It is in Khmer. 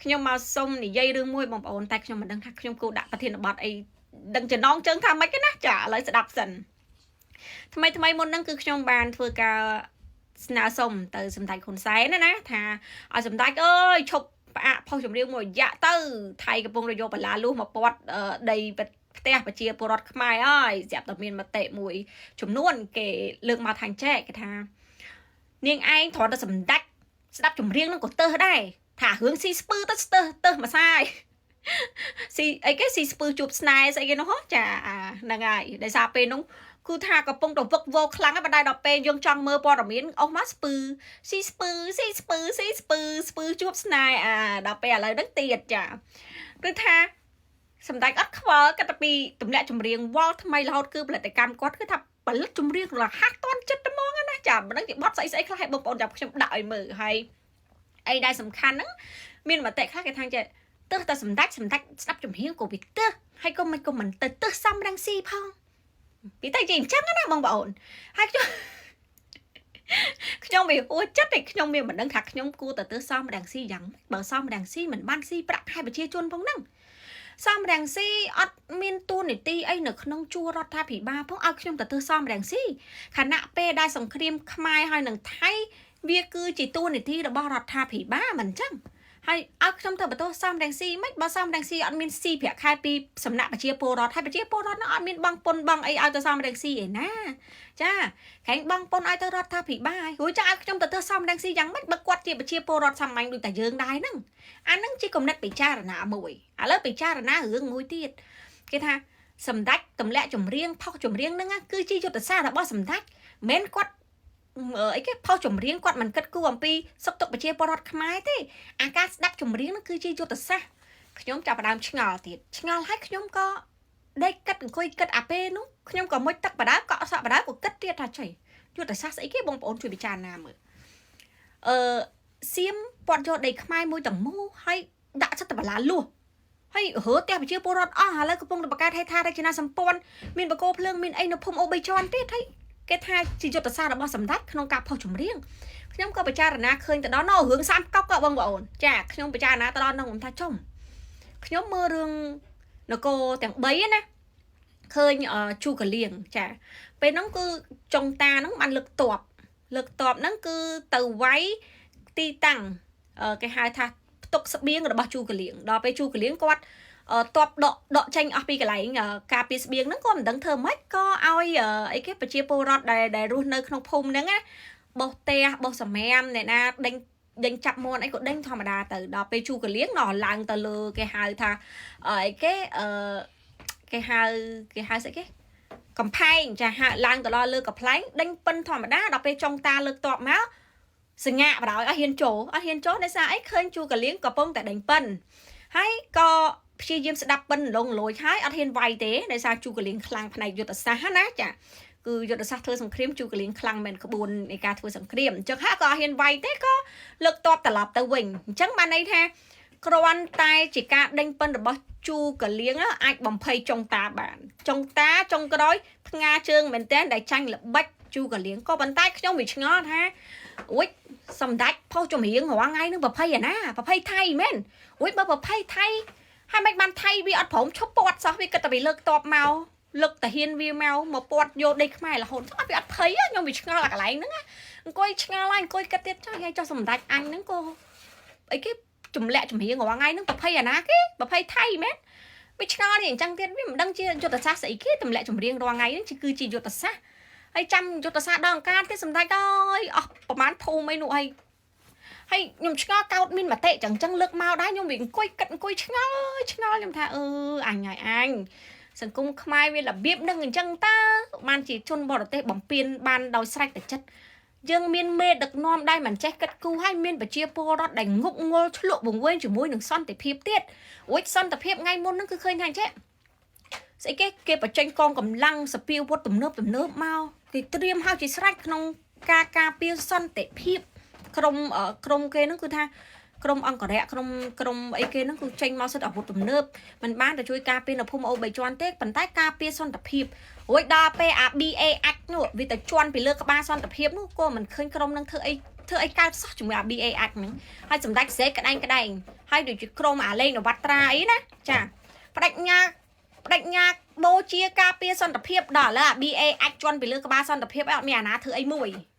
ខ្ញុំមកសុំនិយាយរឿងមួយបងប្អូនតែខ្ញុំមិនដឹងថាខ្ញុំគួរដាក់ប្រធានបទអីដឹងចំណងជើងថាម៉េចទេណាចាឥឡូវស្ដាប់សិនថ្មីថ្មីមុនហ្នឹងគឺខ្ញុំបានធ្វើការស្នើសុំទៅសម្ដេចហ៊ុនសែនណាណាថាឲ្យសម្ដេចអើយឈប់ផ្អាកផុសចម្រៀងមួយរយៈទៅថៃកំពុងរយកបន្លាលួសមកពាត់ដីផ្ទះប្រជាពលរដ្ឋខ្មែរហើយស្រាប់តែមានមតិមួយចំនួនគេលើកមកថាចែកគេថានាងឯងគ្រាន់តែសម្ដេចស្ដាប់ចម្រៀងនឹងក៏ទៅដែរថារឿងស៊ីស្ពឺទៅស្ទើទៅមួយសាយស៊ីអីគេស៊ីស្ពឺជួបស្នេហ៍ស្អីគេនោះចាហ្នឹងហើយដោយសារពេលនោះគឺថាកំពុងតែវឹកវរខ្លាំងហើយបណ្ដាដល់ពេលយើងចង់មើលព័ត៌មានអស់មកស្ពឺស៊ីស្ពឺស៊ីស្ពឺស៊ីស្ពឺស្ពឺជួបស្នេហ៍អាដល់ពេលឥឡូវហ្នឹងទៀតចាគឺថាសម្ដេចអត់ខ្វល់គិតតែពីទម្លាក់ចម្រៀងវល់ថ្មីរហូតគឺផលិតកម្មគាត់គឺថាផលិតចម្រៀងរហ័សតន់ចិត្តហ្មងណាចាមិនដឹងជាបត់ស្អីស្អីខ្លះឲ្យបងប្អូនចាំខ្ញុំដាក់ឲ្យមើលហើយអីដែលសំខាន់ហ្នឹងមានមតិខ្លះគេថាចេះទើសតែសម្ដេចសម្ដេចស្ដាប់ចម្រៀងក៏វាទើសហើយក៏មិនក៏មិនទៅទើសសំរងស៊ីផងពីតែជាអញ្ចឹងណាបងប្អូនហើយខ្ញុំខ្ញុំវាហួសចិត្តតែខ្ញុំមានមិនដឹងថាខ្ញុំគួរតែទើសសំរងស៊ីយ៉ាងបើសំរងស៊ីមិនបានស៊ីប្រាក់ខែប្រជាជនផងហ្នឹងសំរងស៊ីអត់មានតួនាទីអីនៅក្នុងជួររដ្ឋាភិបាលផងឲ្យខ្ញុំទៅទើសសំរងស៊ីខណៈពេលដែលសង្គ្រាមខ្មែរហើយនឹងថៃវាគឺជាតួនាទីរបស់រដ្ឋាភិបាលមិនអញ្ចឹងហើយឲ្យខ្ញុំទៅបន្ទោសសំរងស៊ីមិនបើសំរងស៊ីអត់មានស៊ីប្រាក់ខែពីសំណាក់ប្រជាពលរដ្ឋហើយប្រជាពលរដ្ឋនោះអត់មានបងពុនបងអីឲ្យទៅសំរងស៊ីឯណាចាក្រែងបងពុនឲ្យទៅរដ្ឋាភិបាលរួចចាឲ្យខ្ញុំទៅទើសសំរងស៊ីយ៉ាងម៉េចបើគាត់ជាប្រជាពលរដ្ឋសាមញ្ញដូចតែយើងដែរហ្នឹងអាហ្នឹងជាគំនិតពិចារណាមួយឥឡូវពិចារណារឿងមួយទៀតគេថាសម្ដេចទម្លាក់ចម្រៀងផុសចម្រៀងហ្នឹងគឺជាយុទ្ធសាស្ត្ររបស់សម្ដេចមិនមែនគាត់អីគេផុសចម្រៀងគាត់មិនគិតគូរអំពីសុខទុក្ខប្រជាពលរដ្ឋខ្មែរទេអាការស្ដាប់ចម្រៀងហ្នឹងគឺជាយុទ្ធសាស្ត្រខ្ញុំចាប់ផ្ដើមឆ្ងល់ទៀតឆ្ងល់ហើយខ្ញុំក៏ដេកគិតអង្គុយគិតអាពេលនោះខ្ញុំក៏មុជទឹកបដើកក់សក់បដើក៏គិតទៀតថាចុយយុទ្ធសាស្ត្រស្អីគេបងប្អូនជួយពិចារណាមើលអឺសៀមពាត់យកដីខ្មែរមួយទាំងមូលហើយដាក់ចិត្តបលាលួសហើយរើផ្ទះប្រជាពលរដ្ឋអស់ឥឡូវកំពុងតែបង្កើតហេដ្ឋារចនាសម្ព័ន្ធមានបកគោភ្លើងមានអីនៅភូមិអូបីជាន់ទៀតហើយគេថាជាយុទ្ធសាស្ត្ររបស់សម្ដេចក្នុងការផុសចម្រៀងខ្ញុំក៏ពិចារណាឃើញទៅដល់នោះរឿងសាមកុកក៏បងប្អូនចាខ្ញុំពិចារណាទៅដល់នោះខ្ញុំថាចំខ្ញុំមើលរឿងនគរទាំង3ណាឃើញជូកលៀងចាពេលហ្នឹងគឺចុងតាហ្នឹងបានលើកតបលើកតបហ្នឹងគឺទៅវាយទីតាំងគេហៅថាផ្ទុកស្បៀងរបស់ជូកលៀងដល់ពេលជូកលៀងគាត់តបដកដកចេញអស់ពីកន្លែងការពារស្បៀងហ្នឹងក៏មិនដឹងធ្វើម៉េចក៏ឲ្យអីគេប្រជាពលរដ្ឋដែលដែលរស់នៅក្នុងភូមិហ្នឹងណាបោះផ្ទះបោះសម្រាមអ្នកណាដេញដេញចាប់មន់អីក៏ដេញធម្មតាទៅដល់ពេលជូកលៀងណោះឡើងទៅលើគេហៅថាអីគេអឺគេហៅគេហៅស្អីគេកំផែងចាហាក់ឡើងទៅដល់លើកំប្លែងដេញប៉ិនធម្មតាដល់ពេលចុងតាលើកតបមកសញ្ញាបដ ாய் អត់ហ៊ានចូលអត់ហ៊ានចូលដោយសារអីឃើញជូកលៀងកំពុងតែដេញប៉ិនហើយក៏ព្យាយាមស្ដាប់ប៉ិនលងលួចហើយអត់ហ៊ានវាយទេដោយសារជូកលៀងខ្លាំងផ្នែកយុទ្ធសាស្ត្រណាចាគឺយុទ្ធសាស្ត្រធ្វើសង្គ្រាមជូកលៀងខ្លាំងមែនក្បួននៃការធ្វើសង្គ្រាមអញ្ចឹងហាក់ក៏អត់ហ៊ានវាយទេក៏លើកតបត្រឡប់ទៅវិញអញ្ចឹងបានន័យថាគ្រាន់តែជាការដេញប៉ិនរបស់ជូកលៀងអាចបំភ័យចុងតាបានចុងតាចុងក្រោយផ្ងាជើងមែនតើដែលចាញ់ល្បិចជូកលៀងក៏ប៉ុន្តែខ្ញុំវាឆ្ងល់ថាអួយសម្ដេចផុសចម្រៀងរាល់ថ្ងៃនឹងប្រភ័យអាណាប្រភ័យថៃមែនអួយបើប្រភ័យថៃហើយមិនបានថៃវាអត់ព្រមឈប់ពាត់សោះវាគិតតែវាលើកតបមកលើកតាហ៊ានវាមកមកពាត់យកដីខ្មែររហូតអត់វាអត់ភ័យខ្ញុំវាឆ្ងល់អាកន្លែងហ្នឹងអង្គុយឆ្ងល់ហើយអង្គុយគិតទៀតចុះយាយចុះសម្ដេចអញហ្នឹងក៏អីគេចម្លាក់ចម្រៀងរាល់ថ្ងៃហ្នឹងប្រភ័យអាណាគេប្រភ័យថៃមែនវាឆ្ងល់នេះអញ្ចឹងទៀតវាមិនដឹងជាយុទ្ធសាស្ត្រស្អីគេទម្លាក់ចម្រៀងរាល់ថ្ងៃហ្នឹងគឺជាយុទ្ធសាស្ត្រហើយចាំយុទ្ធសាស្ត្រដល់អង្ការទៀតសម្ដេចអើយអស់ប្រហែលភូមិអីនោះហើយហើយខ្ញុំឆ្ងល់កោតមានមតិចឹងចឹងលើកមកដែរខ្ញុំវាអង្គុយគិតអង្គុយឆ្ងល់ឆ្ងល់ខ្ញុំថាអឺអញហើយអញសង្គមខ្មែរវារបៀបនឹងអញ្ចឹងតើបានជាជនបរទេសបំពេញបានដោយស្រេចតែចិត្តយើងមានមេដឹកនាំដែលមិនចេះគិតគូរហើយមានប្រជាពលរដ្ឋដែលងប់ងល់ឆ្លក់វង្វេងជាមួយនឹងសន្តិភាពទៀតរួចសន្តិភាពថ្ងៃមុនហ្នឹងគឺឃើញថាអញ្ចេះស្អីគេគេបញ្ចេញកងកម្លាំងសពាវុធទំនើបទំនើបមកគេត្រៀមហើយជាស្រេចក្នុងការការពារសន្តិភាពក្រុមក្រុមគេហ្នឹងគឺថាក្រុមអង្គរៈក្រុមក្រុមអីគេហ្នឹងគឺចេញមកសិតអាវុធទំនើបមិនបានទៅជួយការពារនៅភូមិអូបីជាន់ទេប៉ុន្តែការពារសន្តិភាពរួចដល់ពេលអា BA អាចនោះវាទៅជន់ពីលើក្បាលសន្តិភាពនោះក៏មិនឃើញក្រុមនឹងធ្វើអី ធ្វើអីកើតសោះជាមួយអា BA អាចហ្នឹងហើយសម្ដេចសេក្តែងក្តែងហើយដូចជាក្រុមអាលេងនវត្រាអីណាចាបដិញ្ញាបដិញ្ញាបូជាការពារសន្តិភាពដល់ឥឡូវអា BA អាចជន់ពីលើក្បាលសន្តិភាពអត់មានអាណាធ្វើអីមួយ។